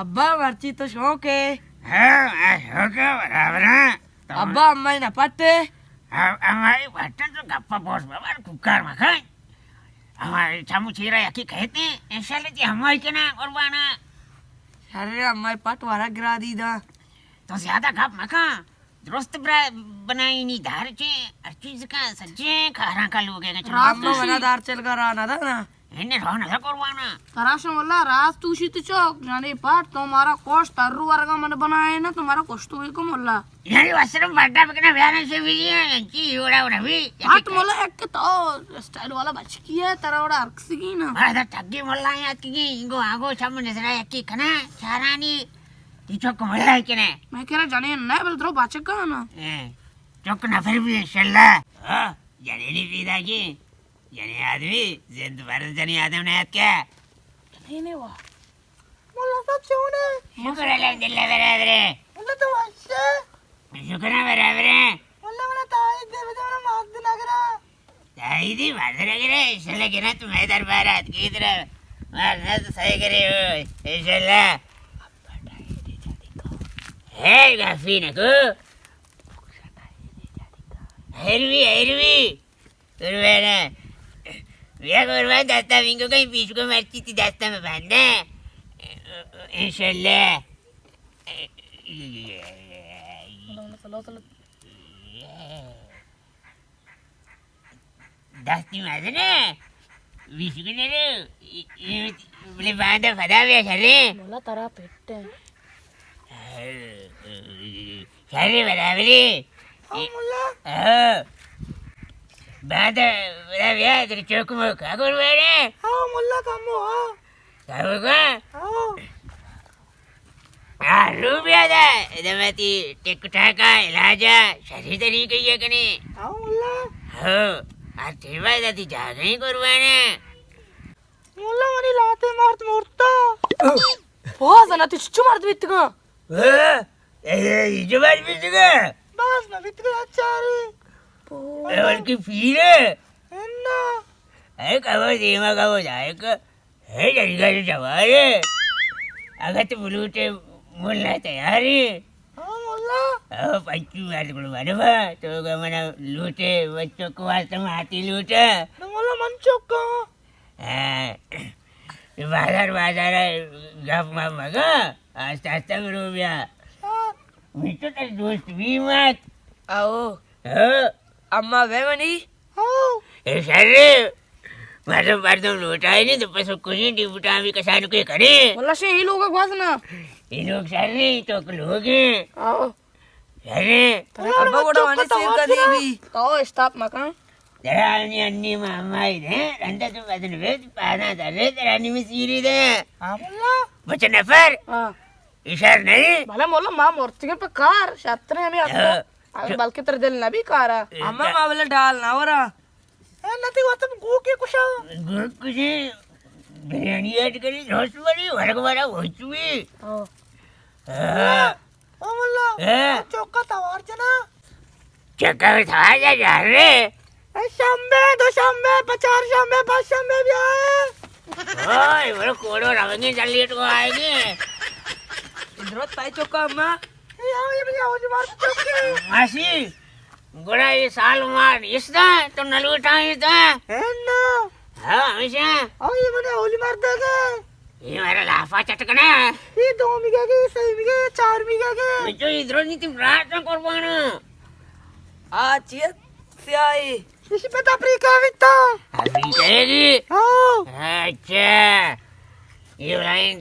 ابا، مرچی تو شوق ئے؟ ہاں، ہاں، شوق ئے، برابر ایں۔ تو ابا، امائی نہ پٹے؟ ہاں، امائی پٹے تو گپا بوس بابا، کوکار مکن۔ امائی چمو چیرا یکی کہتے، انشاءاللہ جی امائی کنا قربانا۔ شر، امائی پٹ ورا گرا دیدا۔ تو زیادہ گپ مکن۔ درست برا بنائینی دار چے، ہر چیز کا سجے کاراں کا لوگ ہے۔ راست اما منا دار چلگا را نہ دا نا۔ انہیں رو نہ دا قربانا۔ تراشم اللہ راست توشی تو چوک، جانے پاٹ تو مارا کوش ترو ورگا من بنائے نا، تو مارا کوش تو کو مولا۔ یعنی وسرم بڑا بکنا بیانا سے بھی ہے، انچی یوڑا وڑا بھی۔ پاٹ مولا ایک تو اسٹائل والا بچکی ہے، ترا وڑا ارکسگی نا۔ ہاں، دا ٹگی مولا یاد کی، انگو آگو شم نظرہ یکی کنا، چارانی۔ تی چوک ملائے کنے؟ میں کرا جنین نہ، بل درو بچکا نا۔ اے، چوک نفر بھی انشاءاللہ۔ ہاں، جنینی پیدا کی۔ جنین آدمی، زند پر جنین آدم نہ اتکا۔ جنین وا۔ مولا صاحب چون ئے؟ شکر الحمدللہ برابر ئے۔ مولا تو وش ئے؟ شکر ایں برابر ایں۔ مولا منا تائید دے، بجا منا مات نگرا۔ تائیدی مدر اگر ہے، انشاءاللہ گرا تو میں دربار ات کی طرح۔ مار نہ تو صحیح کرے ہو، انشاءاللہ۔ ہے گافی نکو۔ ہیروی، ہیروی۔ قربان۔ بیا قربان، دستا بینگو کہیں پیش کو مرچی تی دستا میں بندے۔ انشاءاللہ۔ دستی مزنه. بیشکونه رو. بله بانده فدا بیا شره. مولا ترا پٹه. شره برابری. ہاں مولا۔ ہاں۔ بانده فدا بیا، تر چوک موک اگر بیڑے۔ ہاں مولا، کمو ہاں۔ کمو کا؟ ہاں۔ آ، رو بیا دا، ادا میں تی ٹک ٹاکا علاجا، شری طریقے یہ کنے۔ ہاں مولا۔ ہاں، آ ٹیبا دا تی جاگہ ہی قربانے۔ مولا منی لاتے مرد مرتا۔ باز انا تی چچو مرد بیتگا؟ ہاں، اے، اے، جو مرد بیتگا؟ باز نہ بیتگا، اچاری۔ اے، بلکہ پیرے۔ انا۔ اے، کبو دیما کبو جائے کا۔ ہے جریگا سے سوارے۔ اگر تو بلوٹے ملا تیاری۔ ہاں مولا۔ او پنچو یار گڑ بڑوا۔ تو گا منا لوٹے بچوں کو واسطے ماتی لوٹے۔ نہ مولا من چوکا۔ ہاں۔ بازار بازار گپ مگا۔ آستا آستا برو بیا۔ ہاں۔ میٹو تر دوست بھی مات۔ او۔ ہاں۔ اما بے منی۔ ہاں۔ اے شرے، مردم، مردم لوٹائے نہیں تو پسو کجی ڈیوٹا بھی کسانو کے کرے۔ واللہ شے ہی لوگا گواز نا۔ یہ لوگ شرے تو لوگ ہیں۔ آؤ۔ شرے۔ ابا وڑا وانے سیر کا دی بھی۔ آؤ، اسٹاپ مکان۔ درانی انی ماما ہی دے، رندا تو بدن ویت پانا درے، درانی میں سیری دے۔ ہاں واللہ۔ بچ نفر۔ ہاں۔ اشار نہیں۔ بھلا مولا ما مرتگیں پہ کار، شترے ہمیں اتکا۔ ہاں۔ اگہ بلکہ تر دل نہ بی کارا۔ اے، اما ما بلا ڈال نہ ورا۔ اے نتی وتم گوکے کشا۔ گوک کشی، بریانی ایڈ کری، روس بری، ورگ ورا ہوچوی۔ ہاں۔ ہاں۔ او مولا، اے۔ چوکا توار جنا۔ چکر تھا جا جا رے۔ اے شنبے، دو شنبے، پچار شنبے، پانچ شنبے بیا۔ اوئے، بڑو کوڑو رونگی جلیٹ کو آئے گی۔ ادھر تائی چوکا اما۔ اے آؤ، یہ بھیا، اولی مار چوکے۔ ماسی، گڑا یہ سال مار اس دا، تو نلوٹا اس دا۔ ہے نا۔ ہاں، ہمیشہ۔ او، یہ منے اولی مار دے گا۔ یہ میرا لافا چٹکنا۔ یہ دو میگا کے، یہ سہی میگا، یہ چار میگا کے۔ جو ادھر نہیں تم رات میں قربان۔ آ، چیت سیاہی۔ اسی پہ تفریقہ بیتا۔ افریقہ ہے گی؟ ہاں۔ اچھا۔ یہ بھائی،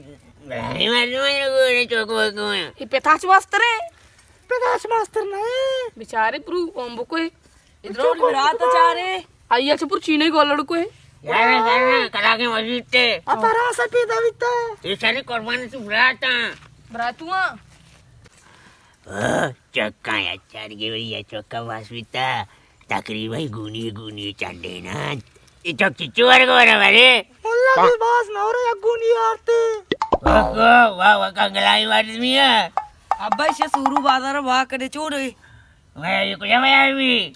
بھائی مردم ہے، چوک بکو۔ یہ پتاچ ماستر ہے۔ پتاچ ماستر نہیں۔ بیچارے پرو اوم بکوئے۔ ادرو برات چارے۔ آئی اچھا پر چینے گول لڑکوئے۔ یار، یار، کلا کے مسجد تے۔ اپرا سا پیدا بیتا۔ یہ سارے قربانی تو برات۔ براتواں۔ او، چکاں یا چارگی وڑی یا چکا واس بیتا۔ تقریباً گونی گونی چنڈے نا۔ یہ چک چچو ورگو ورا ورے۔ واللہ بھی باز نورا یک گونی آرتے۔ واہ، واہ، واہ، واہ، کنگلائی مردمی ہے۔ ابا، اسے سورو بازار واہ کنے چوڑے۔ میں یہ کجا میں آئی بھی؟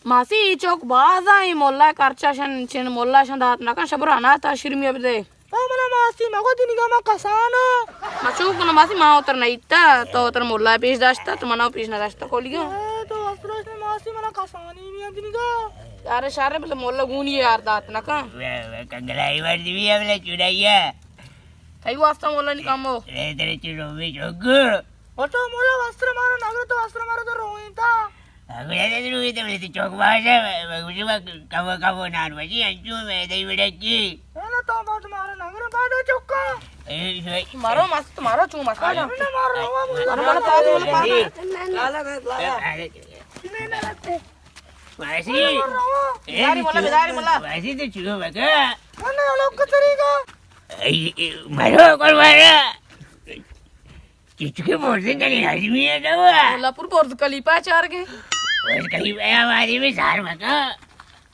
ماسی، ای چوک باز آئی، مولا کرچا شن، چن مولا شن دات نکن، شبر انا تا شرمی بدے۔ او منا ماسی، مگو دینی گا ما کسانا۔ ما چون کناں ماسی، ما وتر نہ ایتا، تو وتر مولا پیش داشتا، تو منا پیش نہ داشتا کولیگا۔ اے تو وسروش نے ماسی منا کسانی نہیں اندنیگا۔ یار شر بلے مولا گونی یار دات نہ کن۔ وے، وے، کنگلائی مردمی ہم لے چڑیا۔ تئی واسطہ مولا نکامو۔ اے تیرے چڑو بھی چوک۔ او تو مولا وستر مارو نگر تو وستر مارو تو روئیں تا۔ ہمیں دے دلو یہ تو چوک باز ہے، مجھے کبو کبو نان بچی انچو میں دے بڑکی۔ انا تو بات مارو نگر بادو چوکا۔ اے، اے، مارو مست، مارو چو مست۔ انا مارو، مارو، مارو، تو تو لالا، لالا۔ ماسی۔ مارو۔ اے، یاری مولا، بیداری مولا۔ ماسی تو چو بکا۔ انا لوگ کتری کا۔ اے، اے، مارو کول مارا۔ چچکے برز کنی آدمی ہے تو۔ مولا پور برز کلیپا چار کے۔ برز کلیپا یا آدمی زار مکا۔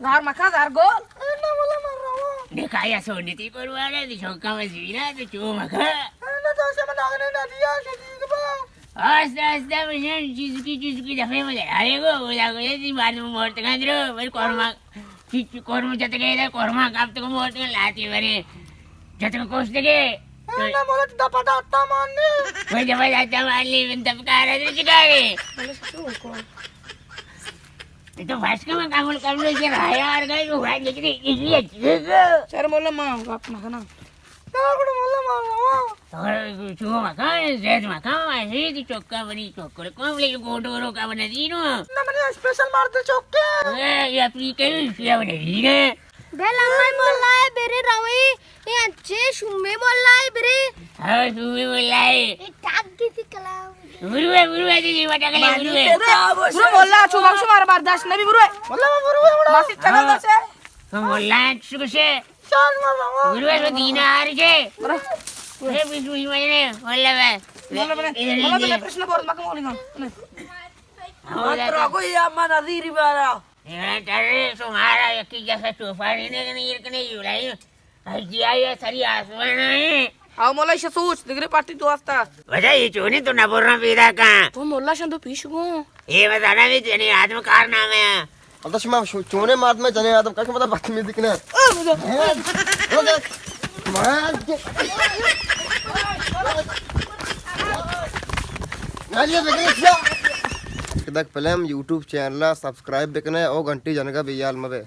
زار مکا، زار گول۔ انا مولا مر رہا۔ دیکھا یا سونی تی پروانا، دی شوکا مزینا، تو چو مکا۔ انا تو شما داغنے نہ دیا، شدیگ با۔ آستا، آستا، مشن چیز کی، چیز کی دفعے میں آئے گو، وہ جا گو، یہ دی بات میں مورتگان درو، میرے کورما، چچ-، کورما جتگے دا، کورما کاپتگو مورتگان لاتی بنے۔ جتگ کوشتگے۔ اے نہ مولا، تو دپا داتا مان نے۔ وای دپا داتا مان نے، من دپ کارا دے چکارے۔ تو بس کا من کامل کامل سے رایا آر گئے، تو وای نکلی، نکلی اچھی۔ سر مولا، ما گپ نہ کنا۔ تا گڑا مولا ما روا۔ تو چو مکان، زید مکان، ایسی دی چوکا بنی چوکر، کون لے گوڈو رو کا بنا دینو۔ نہ منی اسپیشل مار دے چوکے۔ اے، یا پی کے، یا بنا دینے۔ بل امائی مولا ء برے روی، اے انچے شومیں مولا ء برے۔ ہاں، شومیں مولا ء۔ اے ٹاک کسی کلام۔ بروے، بروے، دی، دی، وٹا کلے، بروے۔ برو مولا، چو بخشو مارا برداشت نبی، بروے۔ مولا، بروے، بروے۔ ماسی چلا ہاں۔ دسے۔ تو مولا چکو سے۔ چال مولا۔ بروے، تو دینا آر کے۔ برو۔ اے بیچ بیچ میں نے، مولا بے۔ مولا بے۔ ادھر مولا بے، دے۔ پرشن بورد مکم ہولی گم۔ ہاں، مات راگو یا من عزیری بارا۔ اے ٹرے شمارا یکی جیسا چوپانی نے کنی، ایر کنی یولائی۔ ہر جی آئی سری آسمان ہے۔ او مولا، ایشا سوچ، دگرے پارٹی تو واسطہ۔ وجہ یہ چونی تو نہ بول رہا پیدا کن۔ تو مولا شن تو پیش گو۔ اے بتانا بھی جنی آدم کارنامہ ہے۔ اب تو شما شو-، چونے مارت میں جنی آدم کش مطلب بدتمیزی کنے۔ اے بجا۔ کدک فلم یوٹیوب چینل سبسکرائب بکنے او گھنٹی جنگا بیال مبے۔